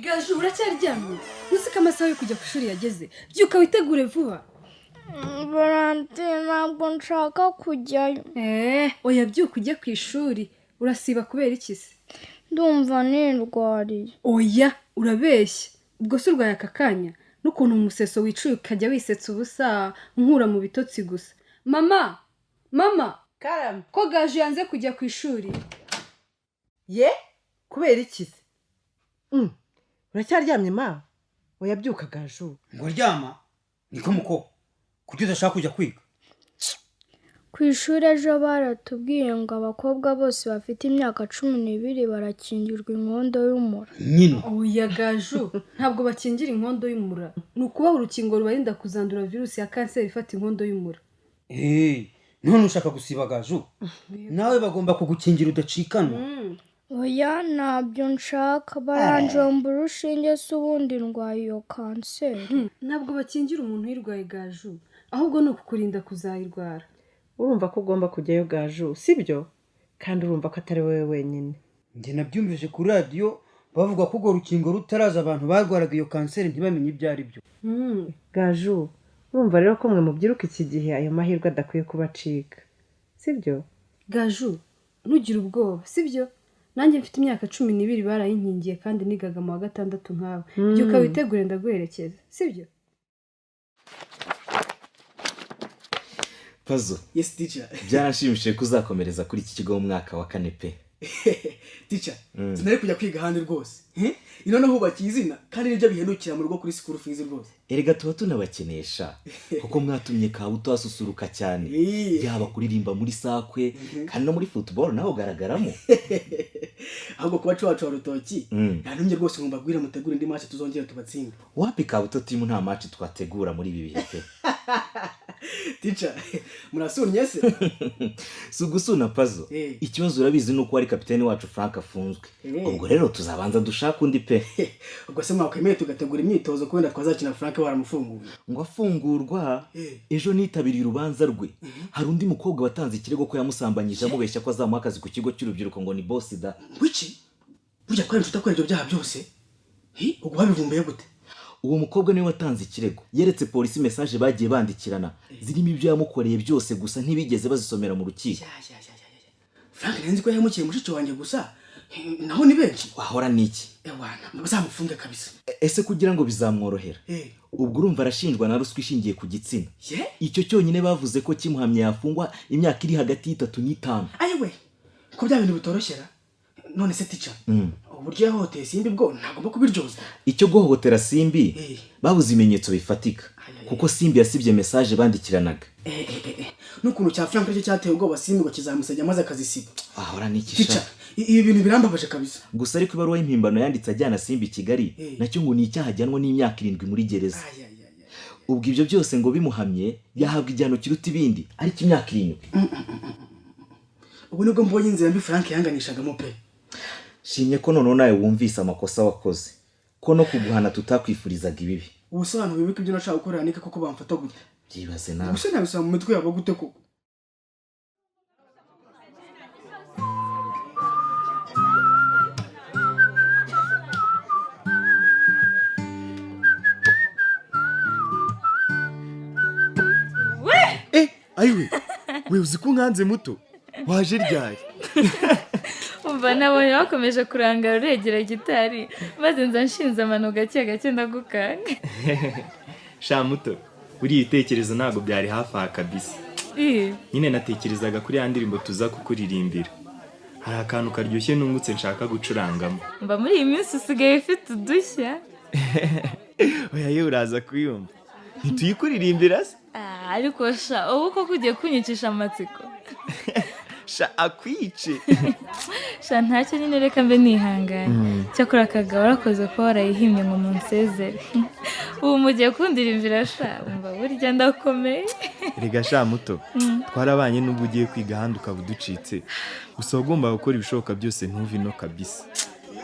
Gaju, uracyaryamye? Uzi ko amasaha yo kujya ku ishuri yageze? Byuka witegure vuba. Valentine, ntabwo nshaka kujyayo. Eee, oya, byuka ujye ku ishuri. Urasiba kubera iki se? Ndumva nirwariye. Oya, urabeshya. Ubwo se urwaye aka kanya? N'ukuntu umuseso wicuye ukajya wisetsa ubusa, nkura mu bitotsi gusa. Mama, mama! Karame. Ko Gaju yanze kujya ku ishuri. Ye, kubera iki se? Uracyaryamye ma? Oya, byuka Gaju. Ngo ryama niko muko, kuki udashaka kujya kwiga? Ku ishuri ejo baratubwiye ngo abakobwa bose bafite imyaka 12 barakingirwa inkondo y'umura. Nyine. Oya Gaju, ntabwo bakingira inkondo y'umura. Ni ukubaha urukingo rubarinda kuzandura virusi ya kanseri ifata inkondo y'umura. Eee, none ushaka gusiba Gaju? Nawe bagomba kugukingira udacikanwa. Oya, ntabyo nshaka. Baranjomba urushinge se ubundi ndwaye iyo kanseri? Ntabwo bakingira umuntu uyirwaye Gaju, ahubwo ni ukukurinda kuzayirwara. Urumva ko ugomba kujyayo Gaju, sibyo? Kandi urumva ko atari wowe wenyine. Njye nabyumvise kuri radiyo bavuga ko urwo rukingo rutaraza abantu barwaraga iyo kanseri ntibamenye ibyo ari byo. Gaju, urumva rero ko mwe mubyiruka iki gihe ayo mahirwe adakwiye kubacika, sibyo? Gaju, ntugire ubwoba, sibyo? Nanjye mfite imyaka 12 barayinkingiye, kandi nigaga mu wa gatandatu nkawe. Byuka witegure, ndaguherekeza, sibyo? Pazo. Yes, teacher. Byaranshimishije ko uzakomereza kuri iki kigo mu mwaka wa kane pe. Teacher, sinari kujya kwiga ahandi rwose. Eh? Ino naho hubakiye izina kandi nibyo bihendukira mu rugo kuri school fees rwose. Erega tuba tunabakenesha, kuko mwatumye Kabuto asusuruka cyane, yaba kuririmba muri sakwe, kandi no muri football naho ugaragaramo. Ahubwo kuba wacu wa rutoki yantumye rwose ngo mbabwire mutegure indi match tuzongera tubatsinde. Wapi Kabuto team, nta match twategura muri ibi bihe pe. Teacher, murasunnye se? Si ugusuna Pazo. Ikibazo urabizi, ni uko wari kapiteni wacu Frank afunzwe. Ubwo rero tuzabanza dushake undi pe. Ubwo se mwakwemeye tugategura imyitozo ko wenda twazakina Frank baramufunguye? Ngo afungurwa? Ejo nitabiriye urubanza rwe. Hari undi mukobwa watanze ikirego ko yamusambanyije amubeshya ko azamuha akazi ku kigo cy'urubyiruko, ngo ni boss da. Wiki? Burya ko inshuti akora ibyo byaha byose? Hi, ubwo babivumbuye gute? Uwo mukobwa niwe watanze ikirego. Yeretse polisi message bagiye bandikirana zirimo ibyo yamukoreye byose, gusa ntibigeze bazisomera mu rukiko. Frank nzi ko yahemukiye mushiki wanjye gusa, naho ni benshi. Wahora niki? Ewana, bazamufunge kabisa. Ese kugira ngo bizamworohera? Ubwo urumva arashinjwa na ruswa ishingiye ku gitsina. Icyo cyonyine bavuze ko kimuhamye yafungwa imyaka iri hagati y'itatu n'itanu. Ayiwe, ko bya bintu bitoroshyera. None se teacher, uburyo yahohoteye Simbi bwo ntagomba kubiryozwa? Icyo guhohotera Simbi, babuze ibimenyetso bifatika, kuko Simbi yasibye message bandikiranaga. N'ukuntu cya Frank aricyo cyateye ubwoba Simbi ngo kizamusajya maze akazisiba. Ahora n'iki? Teacher, ibi bintu birambabaje kabisa. Gusa ariko ibaruwa y'impimbano yanditse ajyana Simbi i Kigali, nacyo ngo ni icyaha ajyanwa n'imyaka 7 muri gereza. Ubwo ibyo byose ngo bimuhamye yahabwa igihano kiruta ibindi, ariko imyaka 7. Ubu nibwo mbonye inzira mbi Frank yanganishagamo pe. Shimye ko noneho nawe wumvise amakosa wakoze, ko no kuguhana tutakwifurizaga ibibi. Ubusobanuro bibi ibyo nashaka gukorera Nick koko bamfata gute? Byibaze nawe. Ubuse nabisaba mu mitwe yabo gute koko? Ayiwe we, uzi ko nkanze muto? Waje ryari? Umva, nabonye bakomeje kurangara uregera gitari, maze nza nshinze amano gake gake ndagukanga. Sha muto, buriya ibitekerezo ntabwo byari hafi aha kabisa. Nyine natekerezaga kuri ya ndirimbo tuza kukuririmbira. Hari akantu karyoshye nungutse nshaka gucurangamo. Mba muri iyi minsi usigaye ufite udushya. Oya ye, uraza kuyumva. Ntituyikuririmbira se? Ariko sha, ubu koko ugiye kunyicisha amatsiko. Sha akwice. Sha ntacyo nyine, reka mbe nihanganye. Cyakora Kagabo, warakoze kuba warayihimbye ngo munsezere. Ubu mugiye kundirimbira sha, umva burya ndakomeye. Erega sha muto, twarabanye n'ubwo ugiye kwiga ahandi ukaba uducitse. Gusa wagombaga gukora ibishoboka byose ntuve ino kabisa.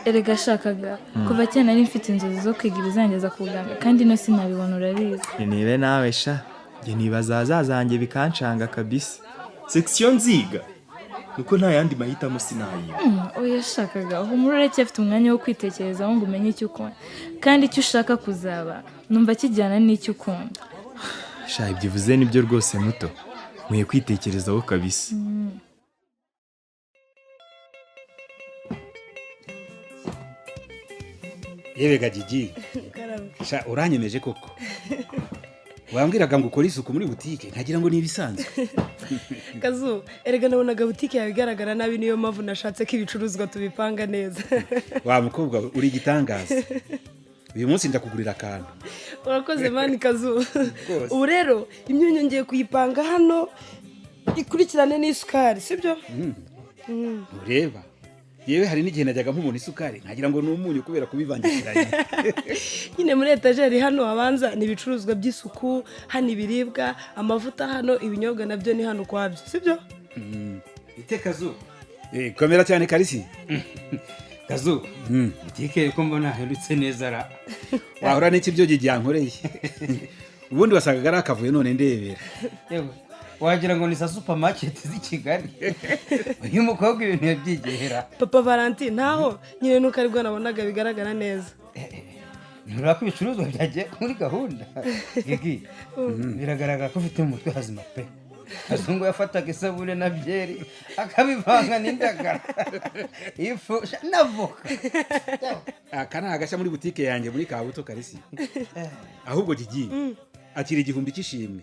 Erega shakaga, kuva kera nari mfite inzozi zo kwiga ibizangeza ku buganga, kandi ino sinabibona, urabizi. Nibe nawe sha, njye nibaza ahazazanjye bikancanga kabisa. Section nziga. Nuko nta yandi mahitamo sinayima. Oya shakaga, humura uracyafite umwanya wo kwitekerezaho ngo umenye icyo ukunda. Kandi icyo ushaka kuzaba numva kijyana n'icyo ukunda. Sha, ibyo uvuze nibyo rwose muto. Nkwiye kwitekerezaho kabisa. Yewe Gagigi, sha uranyemeje koko. Wambwiraga ngo ukore isuku muri butike nkagira ngo ni ibisanzwe. Kazu, erega nabonaga butike yawe igaragara nabi, niyo mpamvu nashatse ko ibicuruzwa tubipanga neza. Wa mukobwa we, uri igitangaza. Uyu munsi ndakugurira akantu. Urakoze mani Kazu. Ubu rero imyunyu ngiye kuyipanga hano ikurikirane n'isukari, sibyo? Ureba yewe hari n'igihe najyaga nk'umuntu isukari nkagira ngo ni umunyu kubera kubivangikiranya. Nyine muri etajeri hano habanza ni ibicuruzwa by'isuku, hano ibiribwa, amavuta, hano ibinyobwa nabyo ni hano ukwabyo, sibyo? Ite Kazu. Komera cyane Karisi. Kazu, butike ko mbona aherutse neza ra. Wahora n'iki byo gijyankoreye. Ubundi wasangaga ari akavuyo none ndebera. Yewe wagira ngo ni za supermarket z'i Kigali. Uyu mukobwa ibintu yabyigera. Papa Valentine ntaho nyine nuko aribwo nabonaga bigaragara neza. Nturako ko ibicuruzwa byagiye muri gahunda. Gigi, biragaragara ko ufite mu mutwe hazima pe. Kazungu yafataga isabune na byeri akabivanga n'indagara, ifu n'avoka. Aka ni agashya muri butike yanjye muri Kabuto Karisi. Ahubwo Gigi, akira 1000 cy'ishimwe.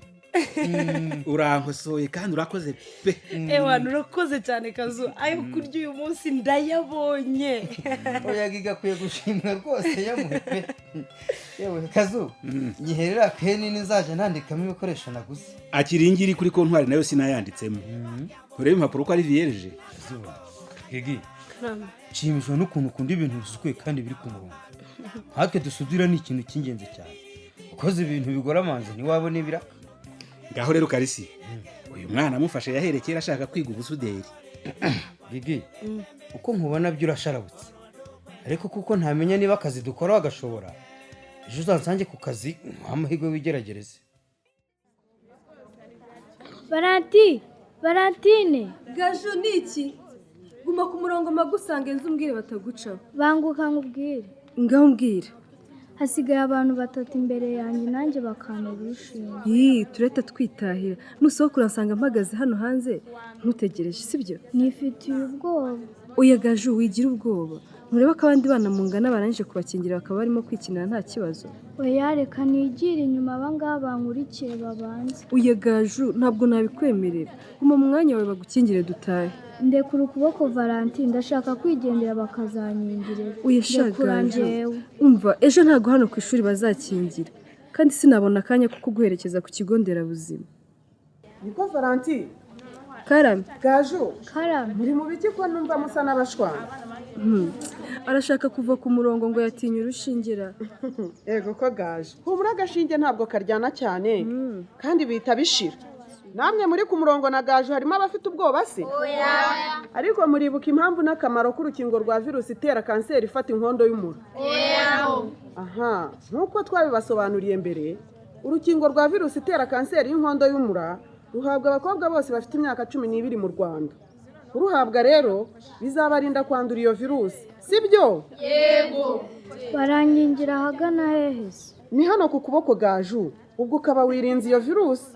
Urankosoye kandi urakoze pe. Ewa urakoze cyane Kazu, ayo kurya uyu munsi ndayabonye. Oya Giga akwiye gushimwa rwose yamuhe pe. Yewe Kazu, nyiherera pe nini nzaje nandikamo ibikoresho naguze. Akira ingiri kuri kontwari nayo sinayanditsemo. Urebe impapuro ko ari vierge. Gigi, nshimishwa n'ukuntu ukunda ibintu bisukuye kandi biri ku murongo. Nkatwe dusudira ni ikintu cy'ingenzi cyane. Ukoze ibintu bigora amanzi ntiwabona ibiraka. Ngaho rero Karisi, uyu mwana amufashe yaherekera ashaka kwiga ubusuderi. Gigi, uko nkubona byo urasharabutse, ariko kuko ntamenya niba akazi dukora wagashobora, ejo uzansange ku kazi amahirwe wigeragereze. Valanti, Valentine. Gaju ni iki? Guma ku murongo magusange nzu umbwire batagucaho. Banguka nkubwire. Ngaho mbwira. Hasigaye abantu batatu imbere yanjye nanjye bakantera urushinge. Yii, tureta twitahira. Nusohoka uransanga mpagaze hano hanze ntutegereje, sibyo? Nifitiye ubwoba. Oya Gaju, wigira ubwoba. Ntureba ko abandi bana mungana barangije kubakingira bakaba barimo kwikinira nta kibazo. Oya reka nigire inyuma abangaba bankurikiye babanze. Oya Gaju, ntabwo nabikwemerera. Guma mu mwanya wawe bagukingire dutahe. Ndekura ukuboko Valentine, ndashaka kwigendera bakazanyingirira. Oya sha Gaju, umva ejo ntabwo hano ku ishuri bazakingira, kandi sinabona akanya ko kuguherekeza ku kigo nderabuzima. Niko Valentine. Karame. Gaju. Karame. Muri mu biki ko numva musa n'abashwana? Arashaka kuva ku murongo ngo yatinye urushingira. Yego ko Gaju. Humura agashinge ntabwo karyana cyane kandi bihita bishira. Namwe muri ku murongo na Gaju harimo abafite ubwoba se? Oya. Ariko muribuka impamvu n'akamaro k'urukingo rwa virusi itera kanseri ifata inkondo y'umura? Oya. Aha, nk'uko twabibasobanuriye mbere, urukingo rwa virusi itera kanseri y'inkondo y'umura ruhabwa abakobwa bose bafite imyaka 12 mu Rwanda. Kuruhabwa rero bizabarinda kwandura iyo virusi, sibyo? Yego. Barangingira ahagana hehe se? Ni hano ku kuboko Gaju, ubwo ukaba wirinze iyo virusi.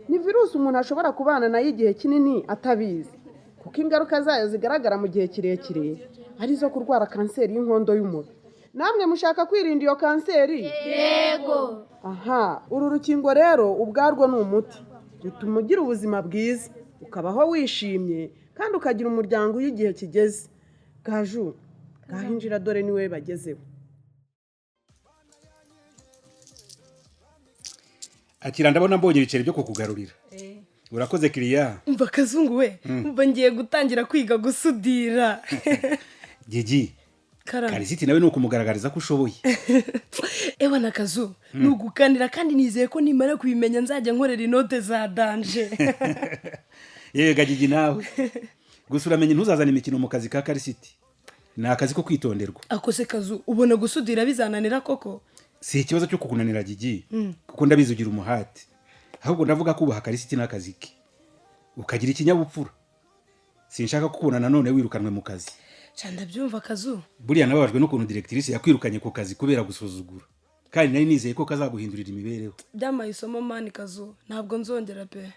Ni virusi umuntu ashobora kubana nayo igihe kinini atabizi, kuko ingaruka zayo zigaragara mu gihe kirekire arizo kurwara kanseri y'inkondo y'umura. Namwe mushaka kwirinda iyo kanseri? Yego. Aha, uru rukingo rero ubwarwo ni umuti bituma ugira ubuzima bwiza, ukabaho wishimye kandi ukagira umuryango iyo igihe kigeze. Gaju, gahinjira dore niwe bagezeho. Akira ndabona mbonye ibiceri byo kukugarurira. Urakoze kiriya. Umva Kazungu we, umva ngiye gutangira kwiga gusudira. Gigi, Karisiti nawe nuko umugaragariza ko ushoboye. Ewa na Kazu, nugukanira kandi nizeye ko nimara kubimenya nzajya nkorera inote za danger. Yewe Gagigi nawe. Gusa uramenye ntuzazana imikino mu kazi ka Karisiti. Ni akazi ko kwitonderwa. Akose Kazu, ubona gusudira bizananira koko? Si ikibazo cyo kukunanira Gigi, kuko ndabizi ugira umuhati. Ahubwo ndavuga kubaha Karisiti n'akazi ke. Ukagira ikinyabupfura. Sinshaka kukubona nanone wirukanwe mu kazi. Ndabyumva Kazu. Buriya nababajwe n'ukuntu directrice yakwirukanye ku kazi kubera gusuzugura, kandi nari nizeye ko kazaguhindurira imibereho. Byamaye isomo mani Kazu, ntabwo nzongera pe.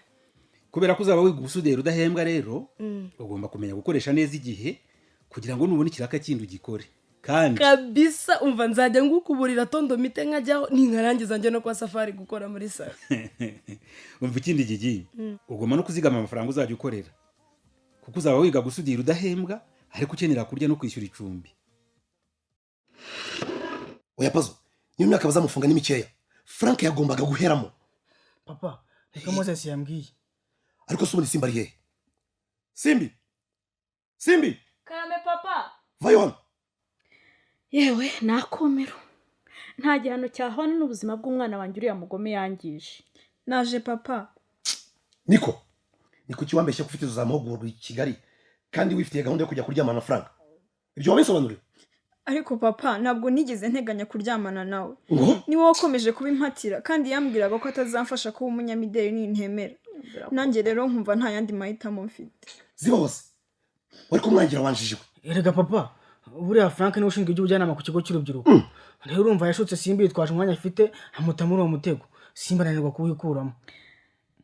Kubera ko uzaba wiga ubusuderi udahembwa rero, ugomba kumenya gukoresha neza igihe kugira ngo nubona ikiraka kindi ugikore. Kandi kabisa umva, nzajya ngukuburira tondo mite nkajyaho, ninkarangiza njye no kwa Safari gukora muri salo. Umva ikindi Gigi, ugomba no kuzigama amafaranga uzajya ukorera, kuko uzaba wiga gusudira udahembwa, ariko ukenera kurya no kwishyura icumbi. Oya Pazo, niyo myaka bazamufunga ni mikeya. Frank yagombaga guheramo. Papa, reka Moses yambwiye. Ariko se ubundi Simba ari hehe? Simbi! Simbi! Karame papa. Vayo hano. Yewe nakomero, nta gihano cyahwana n'ubuzima bw'umwana wanjye uriya mugome yangije. Naje papa. Niko, ni kuki wambeshye ko ufite izo za mahugurwa i Kigali kandi wifitiye gahunda yo kujya kuryamana na Frank? Ibyo wabisobanuriwe? Ariko papa, ntabwo nigeze nteganya kuryamana nawe. Ngo? Ni wowe wakomeje kubimpatira, kandi yambwiraga ko atazamfasha kuba umunyamideli nintemera. Nanjye rero nkumva nta yandi mahitamo mfite. Ziba hose. Wari kumwangira wanjijiwe. Erega papa, buriya Frank niwe ushinzwe iby'ubujyanama ku kigo cy'urubyiruko. Rero urumva yashutse Simba yitwaje umwanya afite, amuta muri uwo mutego. Simba ananirwa kuwikuramo.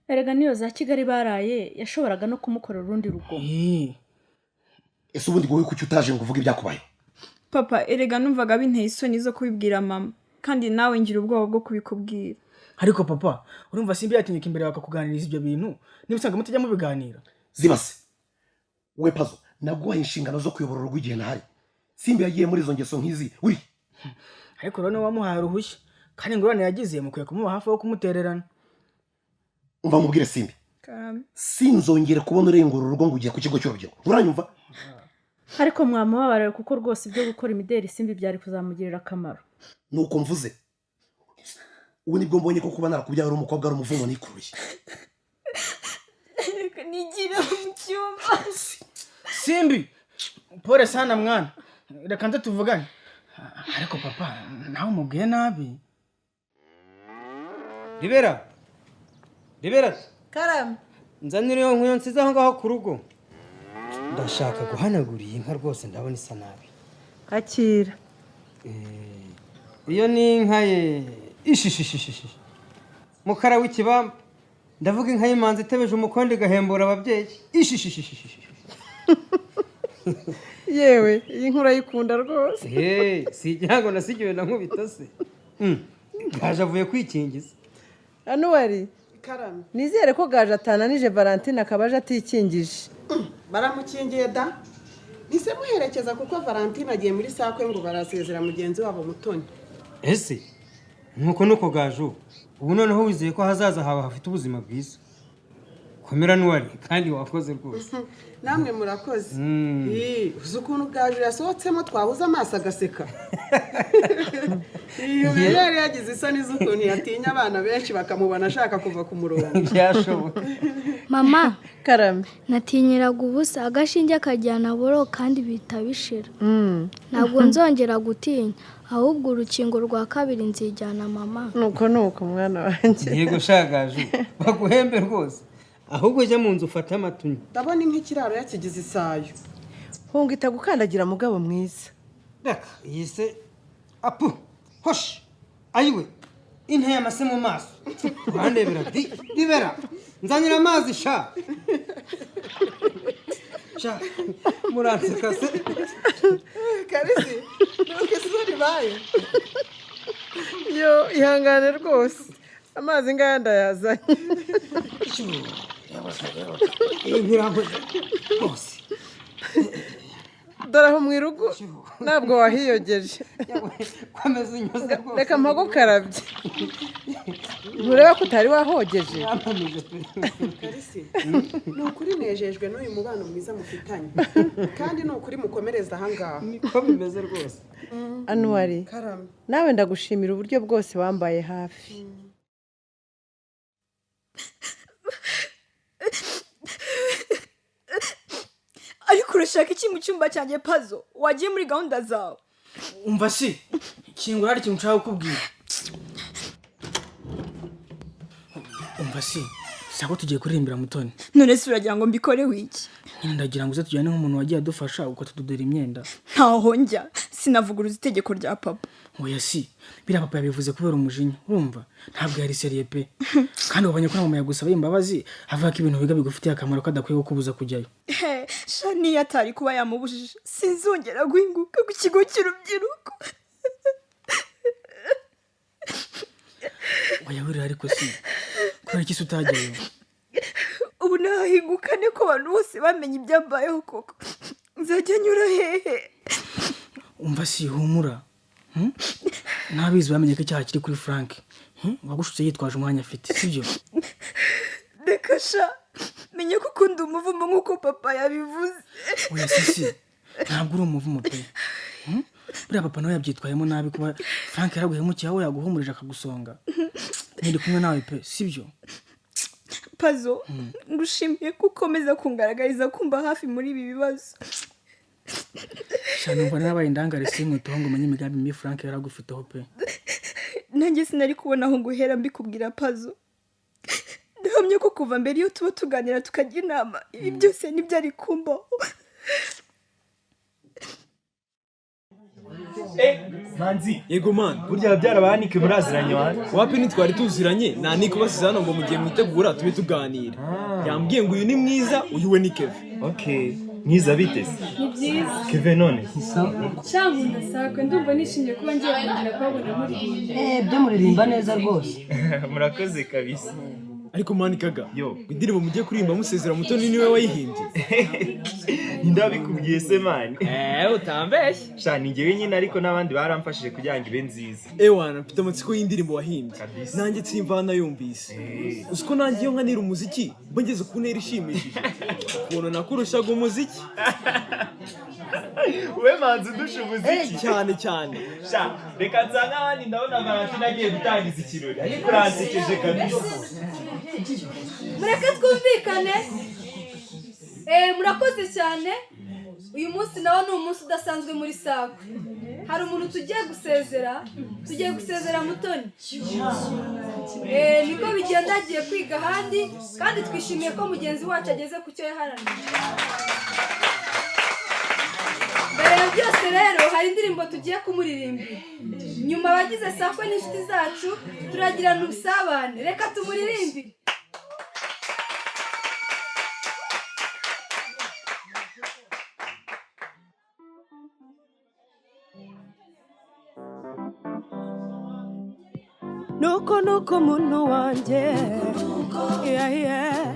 Erega niyo za Kigali baraye, yashoboraga no kumukorera urundi rugomo. Ese ubundi wowe kuki utaje ngo uvuge ibyakubayeho? Papa, erega numvaga binteye isoni zo kubibwira mama, kandi nawe ngira ubwoba bwo kubikubwira. Ariko papa, urumva Simba yatinyuka imbere bakakuganiriza ibyo bintu, niba usanga mutajya mubiganira. Zibase. We Pazo, naguhaye inshingano zo kuyobora urugo igihe ntahari. Simba yagiye muri izo ngeso nk'izi, uri. Ariko rero niwe wamuhaye uruhushya, kandi ingorane yagize mukwiye kumuba hafi aho kumutererana. Umva mubwire Simbi. Karame. Sinzongere kubona urengura urugo ngo ugiye ku kigo cy'urubyiruko. Uranyumva? Ariko mwamubabarira kuko rwose ibyo gukora imideli Simbi byari kuzamugirira akamaro. Nuko mvuze. Ubu nibwo mbonye ko kuba narakubyaye uri umukobwa ari umuvumo nikuruye. Reka nigire mu cyumba. Simbi, pole sana mwana. Reka nze tuvugane. Ariko papa, nawe umubwiye nabi. Ribera. Ribera. Karame. Nzanira iyo nkwiyo nsize aho ngaho ku rugo. Ndashaka guhanagura iyi nka rwose, ndabona isa nabi. Akira. Iyo ni inka ye. Ishishishishishi. Mukara w'ikibamba. Ndavuga inka y'imanzi itebeje umukondo igahembura ababyeyi. Ishishishishishi. Yewe, iyi nkura urayikunda rwose. Hey, si igihango nasigiwe na Nkubito se. Gaje avuye kwikingiza. Anuwari, Karame. nizere ko Gaje atananije Valentine akaba aje atikingije. Baramukingiye da. Nise muherekeza kuko Valentine agiye muri sakwe ngo barasezera mugenzi wabo Mutoni. Ese nuko nuko Gaju, ubu noneho wizeye ko hazaza hawe hafite ubuzima bwiza. Komera Nuwari, kandi wakoze rwose. Namwe murakoze. Uzi ukuntu Gaju yasohotsemo twabuze amaso agaseka. Iyo yari yagize isoni z'ukuntu yatinya abana benshi bakamubona ashaka kuva ku murongo. Byashoboka. Mama, Karame. Natinyiraga ubusa agashinge kajyana boro kandi bihita bishira. Ntabwo nzongera gutinya, ahubwo urukingo rwa kabiri nzijyana mama. Nuko nuko mwana wanjye. Yego shagaju, baguhembe rwose. Ahubwo jya mu nzu ufate amatunya. Ndabona inka ikiraro yakigize isayo. Hunga itagukandagira mugabo mwiza. Reka yise apu hoshi ayiwe inteye amase mu maso. Urandebera di Ribera, nzanira amazi sha. Sha muranseka se. Karisi, nuko isura ibaye. Yo, ihangane rwose. Amazi ngaya ndayazanye. Dore aho mu irugu ntabwo wahiyogeje. Reka mpagukarabye. Ntureba ko utari wahogeje. Karisi, ni ukuri nejejwe n'uyu mubano mwiza mufitanye, kandi ni ukuri mukomereza aha ngaha. Niko bimeze rwose. Anuwari, Karame. nawe ndagushimira uburyo bwose wambaye hafi. Ariko urashaka iki mu cyumba cyanjye Pazo? Wagiye muri gahunda zawe. Umva si, kingura hari ikintu nshaka kukubwira. Umva si, sako tugiye kuririmbira Mutoni. None se uragira ngo mbikore wiki? Nyine ndagira ngo uze tujyane nk'umuntu wagiye adufasha ukatudodera imyenda. Ntaho njya, sinavuguruza itegeko rya papa. Oya si, biriya papa yabivuze kubera umujinya, urumva? Ntabwo yari sérieux pe. Kandi wabonye ko na mama yagusaba imbabazi, avuga ko ibintu wiga bigufitiye akamaro ko adakwiye kukubuza kujyayo. He, sha, niyo atari kuba yamubujije, sinzongera guhinguka ku kigo cy'urubyiruko. Oya wirira ariko si. Kubera iki se utajyayo? Ubu nahingukane ko abantu bose bamenye ibyambayeho koko. Nzajya nyura hehe? Umva si, humura. N'abizi bamenye ko icyaha kiri kuri Frank. Wagushutse yitwaje umwanya afite, sibyo? Reka sha, menye ko ukunda umuvumo nk'uko papa yabivuze. Oya sisi, ntabwo uri umuvumo pe. Buriya papa nawe yabyitwayemo nabi kuba Frank yaraguhemukiye aho yaguhumurije akagusonga. Ndi kumwe nawe pe, sibyo? Pazo, ngushimiye ko ukomeza kungaragariza kumba hafi muri ibi bibazo. Sha, numva narabaye indangare sinkwiteho ngo umenye imigambi mibi Frank yaragufiteho pe. Nanjye sinari kubona aho nguhera mbikubwira Pazo. Ndahamya ko kuva mbere iyo tuba tuganira tukajya inama, ibi byose ntibyari kumbaho. Manzi, yego man, burya babyara ba Nick muraziranye wana? Wapi, ntitwari tuziranye, na Nick basize hano ngo mugihe mwitegura tube tuganira. Yambwiye ngo uyu ni mwiza, uyu we ni Kevin. Okay, mwiza bite se? Ni byiza. Kevin none? Sha, nkunda Sakwe, ndumva nishimiye kuba ngiye kongera kubabona muririmba. Byo muririmba neza rwose. Murakoze kabisa. Ariko man Kaga, yo, indirimbo mugiye kuririmba musezera Mutoni niwe wayihimbye. Ndabikubwiye se man. Utambeshye. Sha, ni njyewe nyine ariko n'abandi baramfashije kugira ngo ibe nziza. Ewana, mfite amatsiko y'indirimbo wahimbye. Nanjye simva nayumvise. Uzi ko nanjye iyo nkanira umuziki mba ngeze ku ntera ishimishije. Ukuntu nakurushaga umuziki. We manzi udusha umuziki. Cyane cyane. Sha, reka nsange abandi, ndabona Valentine agiye gutangiza ikirori. Ariko uransekeje kabisa. Mureke twumvikane. Murakoze cyane. Uyu munsi nawo ni umunsi udasanzwe muri Sakwe. Hari umuntu tugiye gusezera, tugiye gusezera Mutoni. Niko bigenda, agiye kwiga ahandi, kandi twishimiye ko mugenzi wacu ageze ku cyo yaharaniye. Mbere ya byose rero hari indirimbo tugiye kumuririmbira. Nyuma abagize Sakwe n'inshuti zacu turagirana ubusabane. Reka tumuririmbire. Nuko nuko muntu wanjye, yeah, yeah.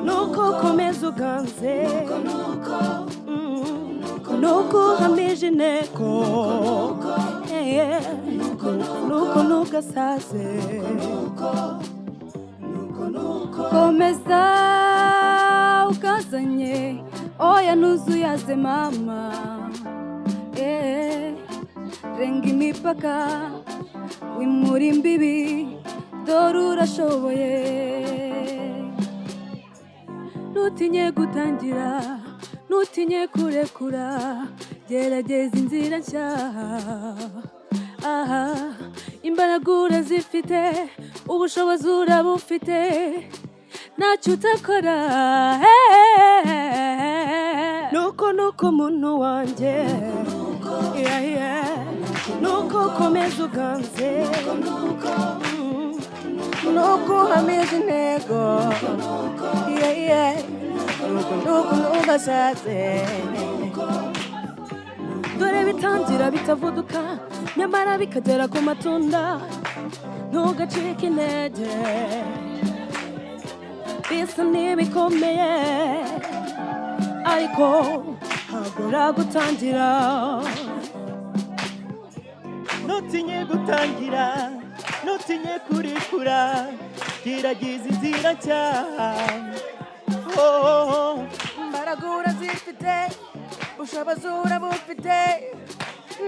Nuko ukomeza uganze, nuko uhamije intego, yeah, yeah. Nuko nugasaze, komeza ukazanye, oya ntuzuyaze mama. Renga imipaka, wimura imbibi, dore urashoboye. Ntutinye gutangira, ntutinye kurekura, gerageza inzira nshya. Aha, imbaraga urazifite, ubushobozi urabufite, ntacyo utakora. Nuko nuko muntu wanjye, yeah, yeah. Nuko ukomeza uganze, nuko uhamije intego, yeah, yeah. Nuko nuko nugasaze. Dore bitangira bitavuduka, nyamara bikagera ku matunda. Ntugacike intege, bisa n'ibikomeye, ariko hagora gutangira. Ntutinye gutangira, ntutinye kurekura, gerageza inzira nshya. Imbaraga urazifite, ubushobozi urabufite,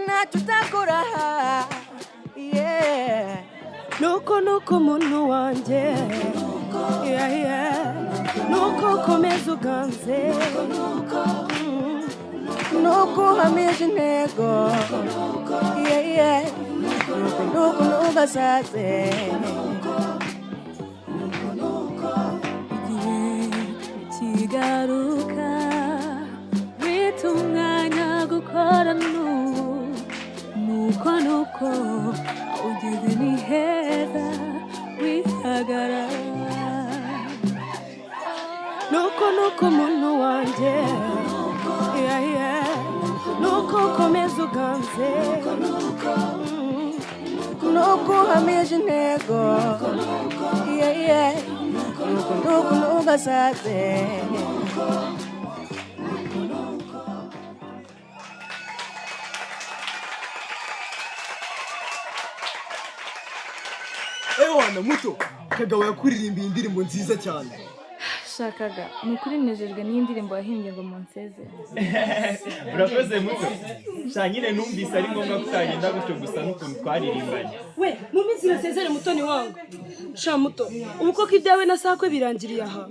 ntacyo utakora. Yeah. Nuko nuko muntu wanjye, yeah, yeah. Nuko ukomeza uganze, nuko uhamije intego, yeah, yeah. Nuko nuko nugasaze. Igihe kigaruka nuko ugeze ni heza wihagarara. Nuko nuko muntu wanjye, yeah, yeah. Nuko ukomeza uganze, nuko uhamije intego, yeah, yeah. Nuko nuko ntugasaze. Ewana muto, Kagabo yakuririmbiye indirimbo nziza cyane. Shakaga, ni ukuri nejejwe n'iyi ndirimbo wahimbye ngo munsezere. Urakoze muto. Sha nyine numvise ari ngombwa kutagenda gutyo gusa n'ukuntu twaririmbanye. We mu minsi nasezere mutoni wangu. Sha muto, ubu koko ibyawe na Sakwe birangiriye aha?